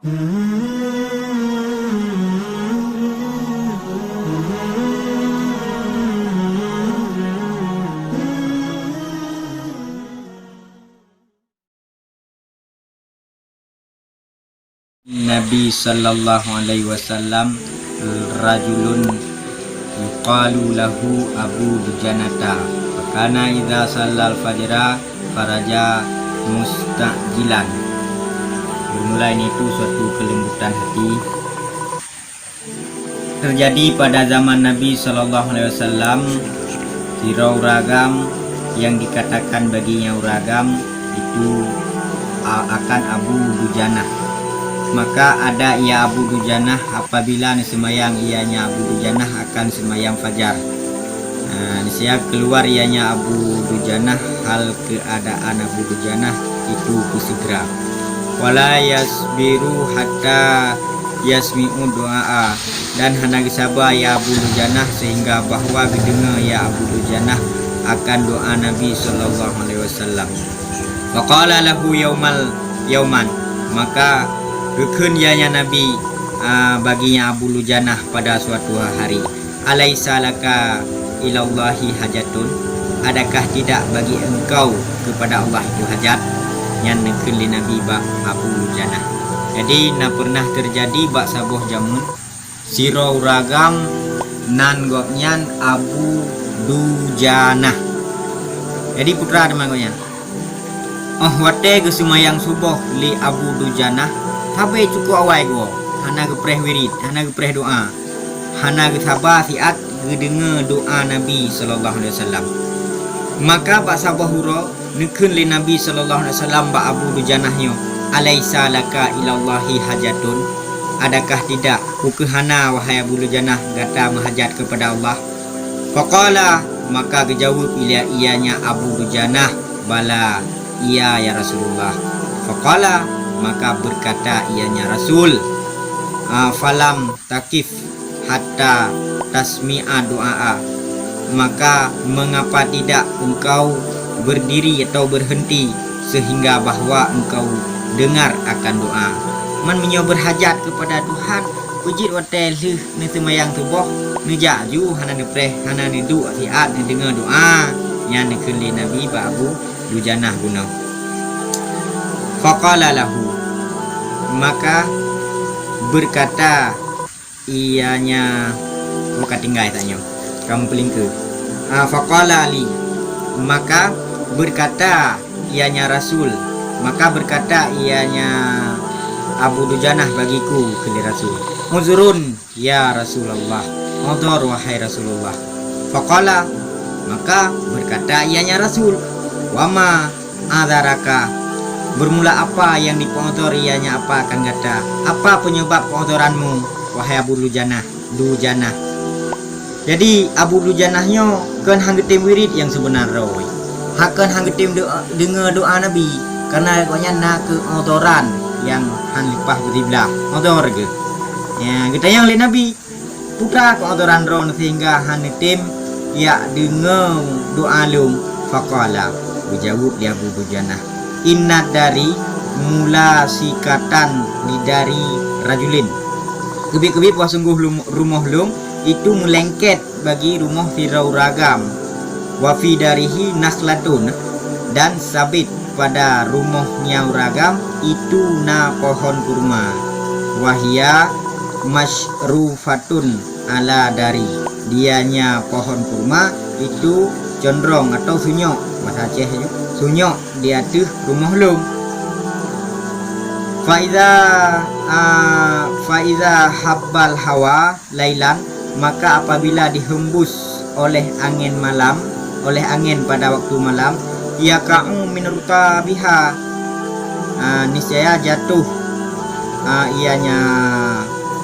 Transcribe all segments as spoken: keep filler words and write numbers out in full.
Nabi sallallahu alaihi wasallam, rajulun yuqalu lahu Abu Dujanata, fakana idza sallal fajra kharaja musta'jilan. Bermula ini itu suatu kelembutan hati. Terjadi pada zaman Nabi sallallahu alaihi wasallam, sidroe ureueng agam yang dikatakan bagi nyan ureueng agam itu, a, akan Abu Dujanah. Maka ada ia Abu Dujanah, apabila neuseumbayang ianya Abu Dujanah akan seumbayang fajar. Nah, niscaya keluar ianya Abu Dujanah, hal keadaan Abu Dujanah itu beuseugra. Wala yasbiru hatta yasmi'u du'a, dan hana geusaba ia Abu Dujanah sehingga bahwa geudeungoe ia Abu Dujanah akan doa Nabi sallallahu alaihi wasallam. Faqala lahu yaumal, yauman, maka geukheun ianya Nabi, a, bagi nyan Abu Dujanah pada suatu hari, "Alaisa laka ilallahi hajatun? Adakah tidak bagi engkau kepada Allah itu hajat?" Nyan neukheun lé Nabi bak Abu Dujanah. Jadi, na pernah terjadi bak saboh jameun, sidroe ureueng agam nan gobnyan Abu Dujanah. Jadi, putra teuma gobnyan. Óh watée geuseumayang suboh lé Abu Dujanah, sabe cukôp awai goe, hana geupreh wirid, hana geupreh doa, hana geusaba siat geudeungoe doa Nabi sallallahu alaihi wasallam. Maka bak saboh uroe neukheun lé Nabi sallallahu alaihi wasallam bak Abu Dujanah nyoe, "Alaisa laka ilallahi hajatun? Adakah tidak, peu kheueh hana, wahai Abu Dujanah, gata meuhajat keupada Allah?" Faqala, maka geujaweueb ilé ianya Abu Dujanah, "Bala, iya, ya Rasulullah." Faqala, maka beukata ianya Rasul, a, "Falam takif hatta tasmi'a du'a, maka mengapa tidak engkau berdiri atau berhenti sehingga bahwa engkau dengar akan doa?" Man meunyoe beurhajat keupada Tuhan, peue jeuet watée lheueh neuseumayang suboh, neujak ju hana neupreh, hana neuduek siat neudeungoe doa nyang neukheun lé Nabi bak Abu Dujanah bunoe. Faqala lahu, maka beukata ianya, oh, ka tinggai tanyoe, ka meupeulingkeue. Ah, faqala li, maka beukata ianya Rasul, maka beukata ianya Abu Dujanah bagiku, kheun lé Rasul, "Uzrun, ya Rasulullah, udhur, wahai Rasulullah." Faqala, maka beukata ianya Rasul, "Wama adharaka, bermula apa yang dipeuudhur ianya apa akan gata? Apa penyebab keudhuranmu, wahai Abu Dujanah, Dujanah?" Jadi, Abu Dujanah nyoe kon han geutem wirid nyang seubeuna droe. Ha kon han geutem doa, deungoe doa Nabi, karena gobnyan na keudhuran nyang han leupah beusiblah. Udhur geuh. Ya, geutanyong lé Nabi, "Peue keudhuran droeneuh sehingga han neutem jak deungoe doa lôn?" Faqala, geujaweueb lé Abu Dujanah, "Inna dari mulasikatan li dari rajulin." Keubiet-keubiet bahwa sungguh lum-, rumoh lôn itu meulengket bagi rumoh sidroe ureueng agam. "Wa fi darihi nakhlatun," dan sabit pada rumoh nyan ureueng agam itu na pohon kurma. "Wa hiya masyrufatun ala dari," dianya pohon kurma itu condrong atau sunyok, bahasa Aceh nyoe, sunyok di ateueh rumoh lôn. Faiza, a, faiza habbal hawa lailan, maka apabila dihembus oleh angin malam, oleh angin pada waktu malam, yaqa'u min rutabiha, a, niscaya jatuh, a, ianya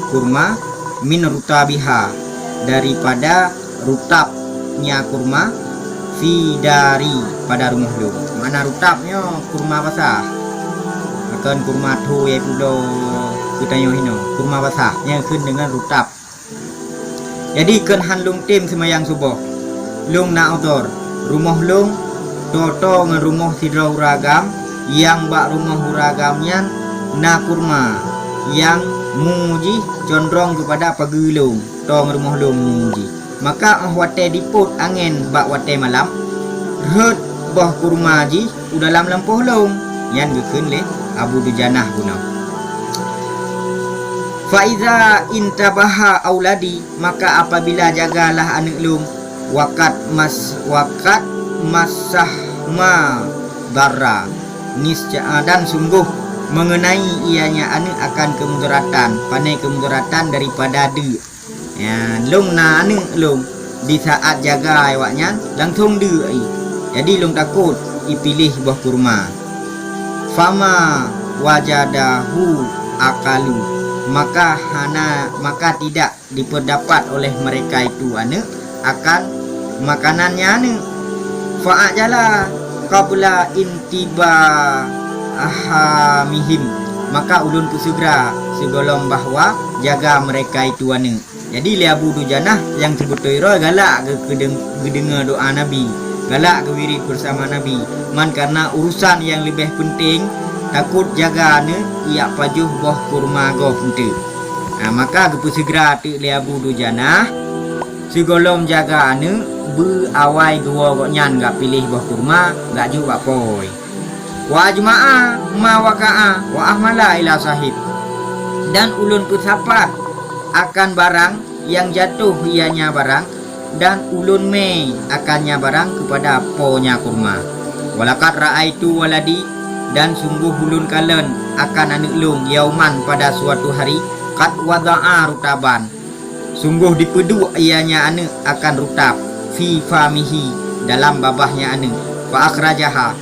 kurma, min rutabiha, daripada rutabnya kurma, fi dari, pada rumoh lôn. Makna rutab nyoe kurma basah. Kon kurma tho nyang pulo geutanyoe hinoe, kurma basah nyang kheun deungon rutab. Jadi kon han lôn tem seumayang suboh. Lôn na udhur. Rumoh lôn toe-toe ngon rumoh sidroe ureueng agam, nyang bak rumoh ureueng agam nyan na kurma. nyang mu jih condrong keupada pageue lôn, tong rumoh lôn mu jih. Maka óh watée dipôt angén bak watée malam, rhot boh kurma jih u dalam lampôh lôn, nyan geukheun lé Abu Dujanah bunoe. Fa iza intabaha auladi, maka apabila jagalah aneuëk lôn, waqad mas-, waqad massahma darra, nisca-, dan sungguh mengenai ianya aneuëk akan keumudaratan, pane keumudaratan daripada deuk. Ya, lôn na aneuëk lôn, di saat jaga awaknyan, langsong deuk i. Jadi lôn takot ipiléh boh kurma. Fama wajadahu akalu, maka hana, maka tidak diperdapat oleh mereka itu aneuëk akan makanannya aneuëk. Fa'ajala qabla intiba ahamihim, maka ulôn peuseugera sigohlom bahwa jaga mereka itu aneuëk. Jadi lé Abu Dujanah nyang seubeutôi droe galak geu-, geudeng-, geudeungoe doá Nabi, galak geuwirit beusama Nabi, man kareuna urusan nyang leubeh peunteng takot jaga aneuëk ijak pajoh boh kurma gob eunteuk. Nah, maka geupeuseugera teuk lé Abu Dujanah, sigohlom jaga aneuëk beu awai geuwoe gobnyan gak piléh boh kurma gak jok bak po. Wa ajma'a ma waqa'a wa ahmala ila sahib. Dan ulôn peusapat akan barang nyang jatoh ianya barang, dan ulôn mé akannya barang keupada po nya kurma. Walaqad ra'aitu waladi, dan sunggoh ulôn kalon akan aneuëk lôn yauman pada suatu hari, qad wada'a rutaban, sunggoh dipeuduek ianya aneuëk akan rutab, fi famihi, dalam babahnya aneuëk, fa akhrajaha,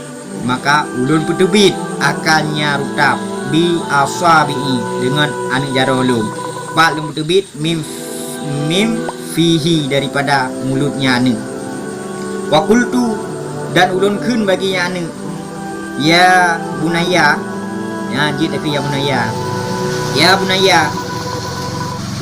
maka ulôn peuteubiet akannya rutab, bi asabi'i, deungon aneuëk jaroe lôn. Pat lôn peuteubiet mim, mim fihi, daripada mulutnya aneuëk. Wa qultu, dan ulôn kheun bagi nyan aneuëk, ya bunayya, ya jeuet takheun ya bunayya. Ya bunayya,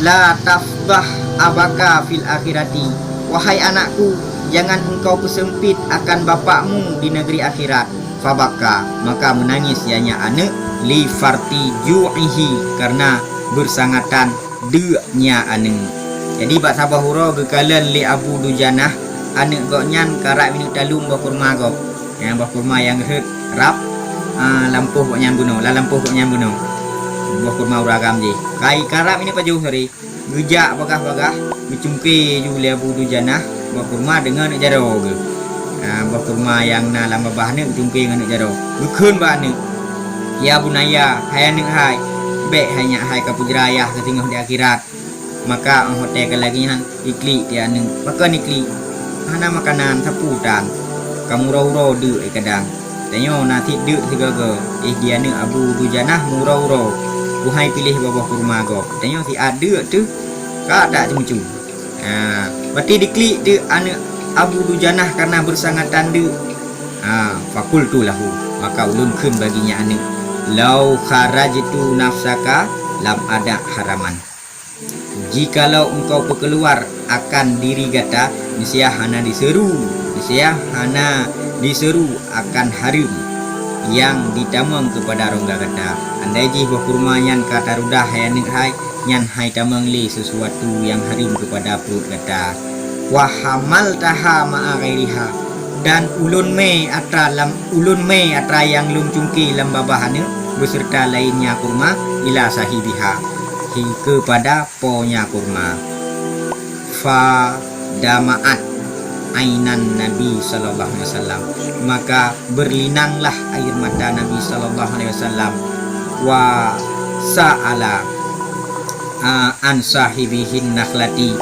la tafdah abaka fil akhirati. Wahai anakku, jangan engkau peuseumpit akan bapakmu di negeri akhirat. Fabaka, maka meunangis ianya aneuëk, li farti ju'ihi, kareuna beusangatan deuknya aneuëk. Jadi bak saboh uroe geukalon lé Abu Dujanah aneuëk gobnyan karab minyeuk taleueng boh kurma gob. Nyang boh kurma nyang rhot rab, ah, lampôh gobnyan bunoe, lam lampôh gobnyan bunoe. Boh kurma ureuëng agam jih. Kai karab minyeuk pajoh hari. Geujak bagah-bagah, geucungke ju lé Abu Dujanah boh kurma deungon aneuëk jaroe geuh. Ah, boh kurma nyang na lam babah aneuëk geucungke ngon aneuëk jaroe. Geukheun bak aneuëk, ya bunayya, hai aneuëk hai, bék hai nyak hai ka peujra ayah geuh singoh di akhirat. Maka óh watée ka lagée nyan, iklik di aneuëk. Pakon iklik? Hana makanan, sapeue tan. Ka meuuroe-uroe deuk kadang. Tanyoe na cit deuk sigoe-goe, éh di aneuëk Abu Dujanah meuuroe-uroe, keuhai piléh boh-boh kurma gob. Tanyoe siat deuk teuh, ka that ceumeucue. Ha, watée diklik teuk aneuëk Abu Dujanah kareuna beusangatan deuk. Ha, fakultu lahu, maka ulôn kheun bagi nyan aneuëk, "Lau kharajtu nafsaka lam ada haraman." Jikalau engkau peukeuluar akan diri gata, niscaya hana diseuru, niscaya hana diseuru akan hareuem nyang jitamong keupada rongga gata. Andai jih boh kurma nyan ka tarudah hai aneuëk hai, nyan hai tamong lé sisuatu nyang hareuem keupada pruet gata. Wa hamaltaha ma'a ghairiha, dan ulôn mé atra lam, ulôn mé atra nyang lôn cungke lam babah aneuëk beuseurta laén nyan kurma, ila sahibiha, hi keupada po nya kurma. Fa dama'at ainan Nabi sallallahu alaihi wasallam, maka berlinanglah air mata Nabi sallallahu alaihi wasallam. Wa sa'ala, a, an sahibihin nakhlati,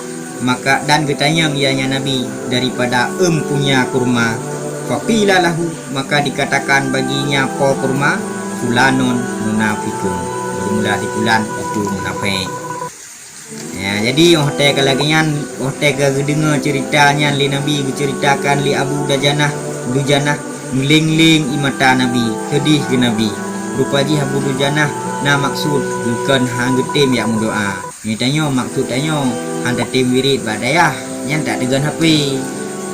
maka dan geutanyong ianya Nabi daripada empunya kurma. Faqila lahu, maka dikatakan baginya po kurma, fulanun munafikun. Bermula si fulan itu munafik. Ya, jadi óh watée ka lagée nyan, óh watée ka geudeungoe ceurita nyan lé Nabi geuceuritakan lé Abu Dajanah, Dujanah, meuleng-leng ie mata Nabi, seudeh geuh Nabi. Rupa jih Abu Dujanah na maksud geukheun han geutem jak meudoá. Nyoe tanyoe maksud tanyoe han tatem wirit bak dayah, nyan tak teugon hapé.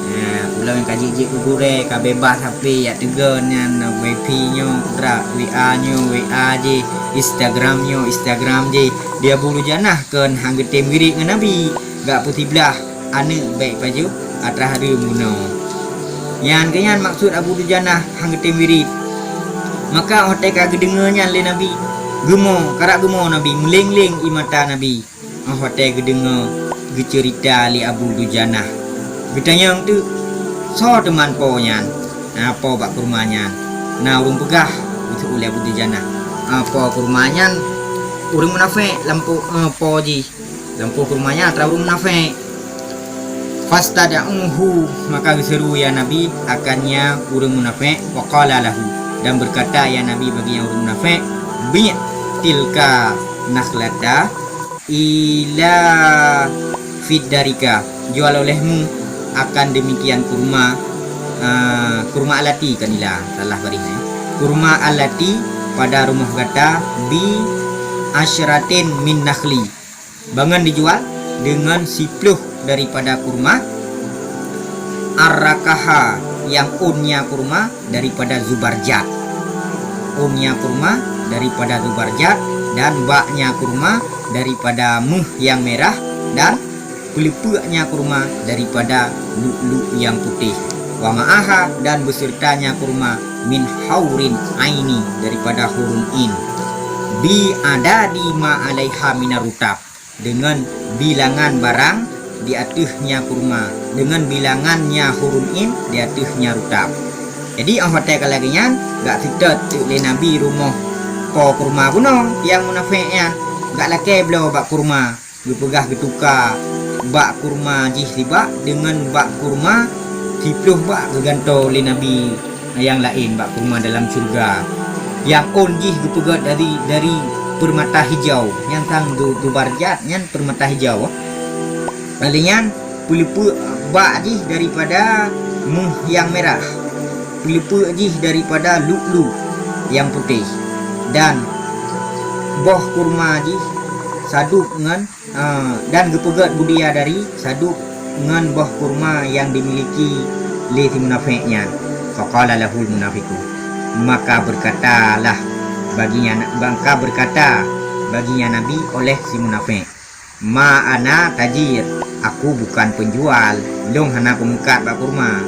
Ha, ulôn ka jijak keu gurée, ka beubaih H P, jak teugét nyan, wifi nyoe, drak W A nyoe, W A jih, Instagram nyoe, Instagram jih. Di Abu Dujanah kon han geutem wirit ngon Nabi, gak peusiblah aneuëk bék pajoh atra hareuem bunoe. Nyan keuh nyan maksud Abu Dujanah han geutem wirit. Maka óh watée ka geudeungoe nyan lé Nabi, geumo, karap geumo Nabi, meuléng-léng ie mata Nabi. Óh watée geudeungoe geuceurita lé Abu Dujanah, geutanyong teuk, "Soe teuma po nyan? Na po bak kurma nyan?" Na ureuëng peugah, geuseuôt lé Abu Dujanah, "Ah, po kurma nyan ureuëng munafék lam po, eh, po jih. Lam po kurma nyan atra ureuëng munafék." Fastada'uhu, maka geuseuru ya Nabi akan nya ureuëng munafék, wa qala lahu, dan beukata ya Nabi bagi nyang ureuëng munafék, "Bi' tilka nakhlata ila fiddarika, jual olehmu akan demikian kurma, ah, kurma alati," kan ila, salah baris, ya. "Kurma alati pada rumoh gata, bi asyratin min nakhli, bangon dijual deungon siploh daripada kurma, arrakaha, nyang ôn nya kurma daripada zubarjat, ôn nya kurma daripada zubarjat, dan bak nya kurma daripada méuh nyang mirah, dan peuleupeuk nya kurma daripada lu'lu' nyang putéh, wa ma'aha, dan beuseureuta nya kurma min haurin aini, daripada hurun in, bi adadi ma alaiha minar rutab, deungon bilangan barang di ateueh nya kurma, deungon bilangan nya hurun in di ateueh nya rutab." Jadi óh watée ka lagée nyan, gak seutôt teuk lé Nabi rumoh po kurma bunoe nyang munafék nyan, gak lakée bloe bak kurma, geupeugah geutuka bak kurma jih sibak deungon bak kurma siploh bak geugantoe lé Nabi nyang laén bak kurma dalam syeuruga. Nyang ôn jih geupeugét dari, dari peurmata hijau, nyang sang du-, dubarjat nyan peurmata hijau. Lagée nyan peuleupeuk bak jih daripada méuh nyang mirah, peuleupeuk jih daripada lu'lu' nyang putéh, dan boh kurma jih sadub ngon, ah, dan geupeugét budiadari sadub ngon boh kurma nyang dimiliki lé si munafék nyan. Faqala lahul munafiqu, maka beukatalah bagi nya, maka beukata bagi nya Nabi oleh si munafék, "Ma ana tajir, aku bukan peunjual, lôn hana peumeukat bak kurma.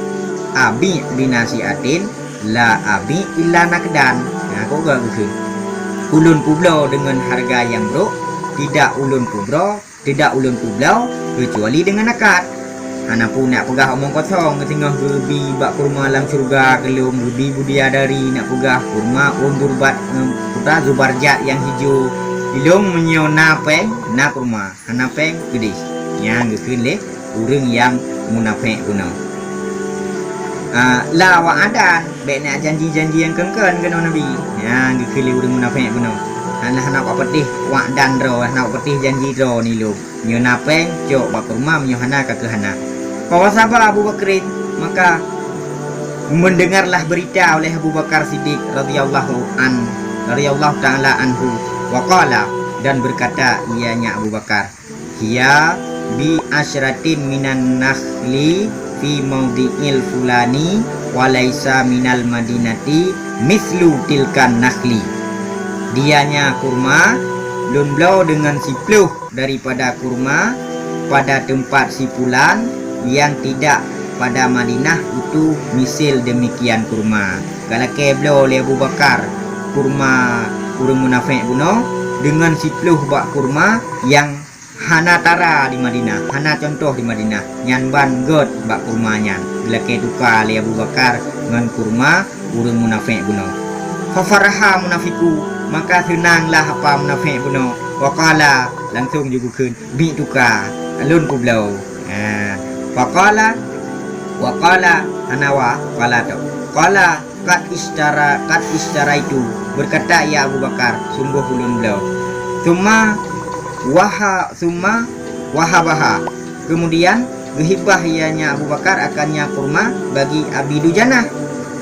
Abi' binasi'atin, la abi' illa nakdan." Nah, kok gak geukheun. "Ulôn peubloe deungon hareuga nyang brok, tidak ulôn peubloe, tidak ulôn peubloe keucuali deungon nakad." Hana peue nak peugah omong kosong, singoh geubi bak kurma lam syeuruga keu lôn, geubi budiadari nak peugah kurma ôn durbat, em, putra zubarjat nyang hijau. Ilôn meunyoe na péng, na kurma. Hana péng keudeh. Nyan geukheun lé ureuëng nyang munafék bunoe. Ah, la wa'adan, bék na janji-janji nyang keun-keun keunoe Nabi. Nyan geukheun lé ureuëng munafék bunoe. Hana, hana wak peudeh wa'adan droe, hana wak peudeh janji droe nilom. Nyoe na péng, cok bak kurma, meunyoe hana, ka keuh hana. Fawasaba Abu Bakrin, maka mendengarlah berita oleh Abu Bakar Siddiq radhiyallahu an, radhiyallahu ta'ala anhu, waqala, dan berkata ianya Abu Bakar, "Hiya bi asyratin minan nakhli fi maudhi'il fulani wa laisa minal madinati mislu tilkan nakhli." Dianya kurma lôn bloe deungon siploh daripada kurma pada teumpat sipulan nyang tidak pada Madinah itu misil demikian kurma. Ka lakée bloe lé Abu Bakar kurma ureuëng munafék bunoe deungon siploh bak kurma nyang hana tara di Madinah, hana contoh di Madinah, nyan ban gét bak kurma nyan, geulakée tuka lé Abu Bakar ngon kurma ureuëng munafék bunoe. Fafaraha munafiqu, maka seunanglah apa munafék bunoe. Waqala, langsong jigeukheun, "Bi tuka, lôn peubloe." Ha. Faqala, waqala, hana wa, qala tau. Qala, "Qad ishtara, qad ishtaraitu," berkata ia Abu Bakar, "Sungguh ulôn bloe." Summa waha, summa wahabaha. Kemudian geuhibah ianya Abu Bakar akan nya kurma bagi Abi Dujanah,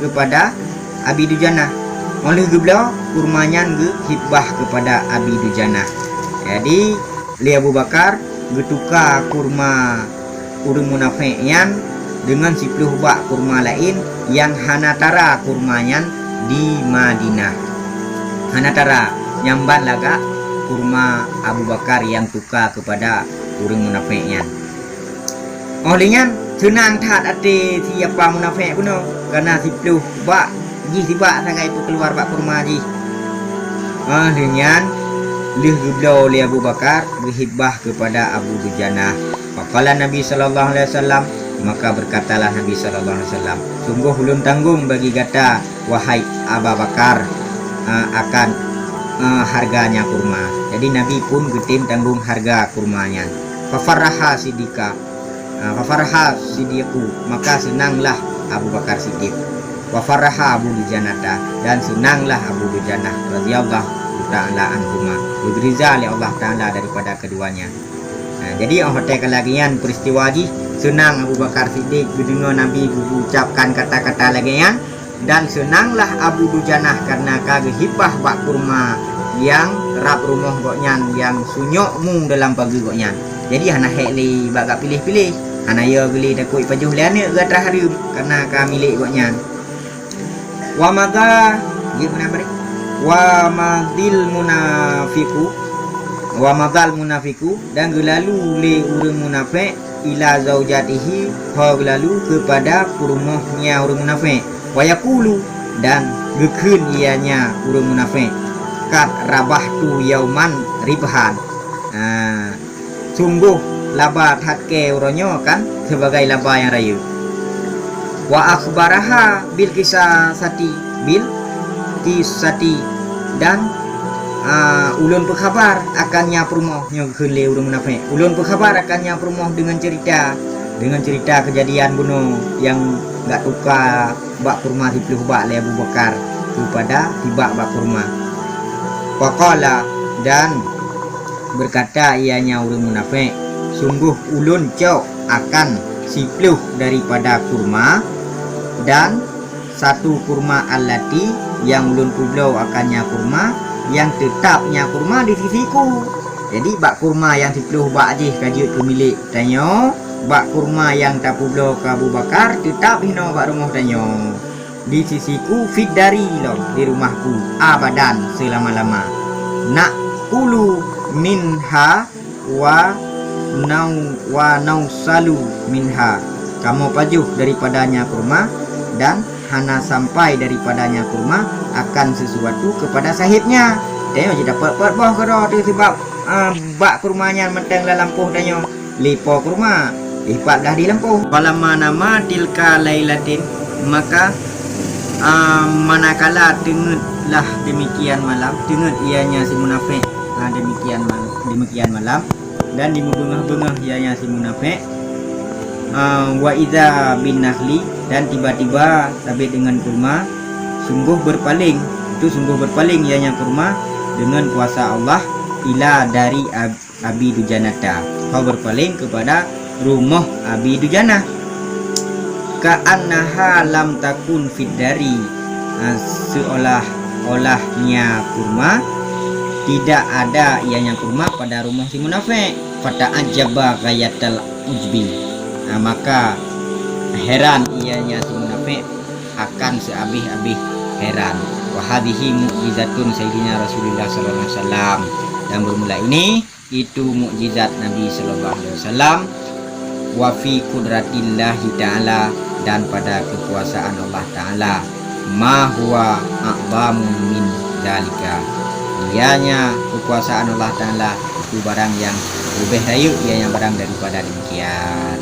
kepada Abi Dujanah. Óh lheueh geubloe, kurma nyan geuhibah kepada Abi Dujanah. Jadi, lé Abu Bakar geutuka kurma ureuëng munafék nyan deungon siploh bak kurma laén nyang hana tara kurma nyan di Madinah. Hana tara, nyang ban lagak kurma Abu Bakar nyang tuka keupada ureuëng munafék nyan. Óh lheueh nyan, seunang that até si apa munafék bunoe, kareuna siploh bak jih sibak sagai peukeuluar bak kurma jih. Óh lheueh nyan, lheueh geubloe lé Abu Bakar, geuhibah keupada Abu Dujanah. Faqala Nabi sallallahu alaihi wasallam, maka berkatalah Nabi sallallahu alaihi wasallam, "Sunggoh ulôn tanggong bagi gata, wahai Aba Bakar, a, akan, a, harganya kurma." Jadi Nabi pun geutem tanggong harga kurma nyan. Fafaraha sidika, a, fafaraha sidiku, maka seunanglah Abu Bakar Siddiq. Wafaraha Abu Dujanata, dan seunanglah Abu Dujanah radhiyallahu ta'ala anhuma. Geuriza lé Allah Ta'ala daripada keduanya. Nah, jadi óh watée ka lagée nyan peristiwa jih, seunang Abu Bakar Siddiq geudeungoe Nabi geuucapkan kata-kata lagée nyan, dan seunanglah Abu Dujanah kareuna ka geuhibah bak kurma nyang rab rumoh gobnyan nyang sunyok mu dalam pageue gobnyan. Jadi hana hék lé bak geupiléh-piléh, hana yo geulé takot pajoh lé aneuëk gata hareuem kareuna ka milék gobnyan. Wa madza, jeuet meunan bari. Wa madzal munafiqu, wa madzal munafiqu, dan geulalu lé ureuëng munafék ila zaujatihi, ho geulalu keupada peurumoh nya ureuëng munafék. Wa yaqulu, dan geukheun ia nya ureuëng munafék, "Qad rabahtu yauman ribhan." Ha, sunggoh laba that kée uroe nyoe kan sibagai laba nyang rayeuk. Wa akhbaraha bil kisasati, bil kisati, dan, a, ulôn peukhabar akan nya peurumoh, nyoe geukheun lé ureuëng munafék. Ulôn peukhabar akan nya peurumoh deungon ceurita, deungon ceurita keujadian bunoe nyang gak tuka bak kurma siploh bak lé Abu Bakar keupada sibak bak kurma. Faqala, dan berkata ia nya ureuëng munafék, "Sunggoh ulôn cok akan siploh daripada kurma, dan satu kurma allati nyang ulôn peubloe akan nya kurma, nyang teutab nya kurma di sisiku." Jadi bak kurma nyang siploh bak jih ka jeuet keu milék tanyoe, bak kurma nyang tapeubloe keu Abu Bakar teutab hinoe bak rumoh tanyoe. Di sisiku fid dari lom di rumahku abadan seulama-lama. Na'kulu minha wa nau-, wa nausalu minha. Kamoe pajoh daripadanya kurma dan hana sampai daripadanya kurma akan sesuatu kepada sahibnya. Tanyoe jidapeuet-peuet boh keudroe teuh sabab, a, bak kurma nyan mantong lam lampôh tanyoe. Lé po kurma, eh, pat blah di lampôh. Falamma nama tilka lailatin, maka, a, manakala teungeutlah demikian malam, teungeut ia nya si munafék, a, demikian mal-, demikian malam, dan dimeubeungoh-beungoh ia nya si munafék, a, wa idza bin nakhli, dan tiba-tiba sabé deungon kurma, sunggoh berpaling, itu sunggoh berpaling ia nya kurma deungon kuasa Allah, ila dari ab-, Abi Dujanata, ho berpaling keupada rumoh Abi Dujanah. Ka'annaha lam takun fid dari, ha, seolah-olah nya kurma tidak ada ia nya kurma pada rumoh si munafék. Fata'ajjaba ghayatal ujbi, ha, maka heran ia nya si munafék akan seabéh-abéh heran. Wa hadhihi mu'jizatun Sayyidina Rasulillah sallallahu alaihi wasallam. Dan bermula ini, itu mukjizat Nabi sallallahu alaihi wasallam, wa fi qudratillahi ta'ala, dan pada kekuasaan Allah Ta'ala, ma huwa a'zamu min dzalika, ianya kekuasaan Allah Ta'ala itu barang yang lebih rayeuk, ianya barang daripada demikian.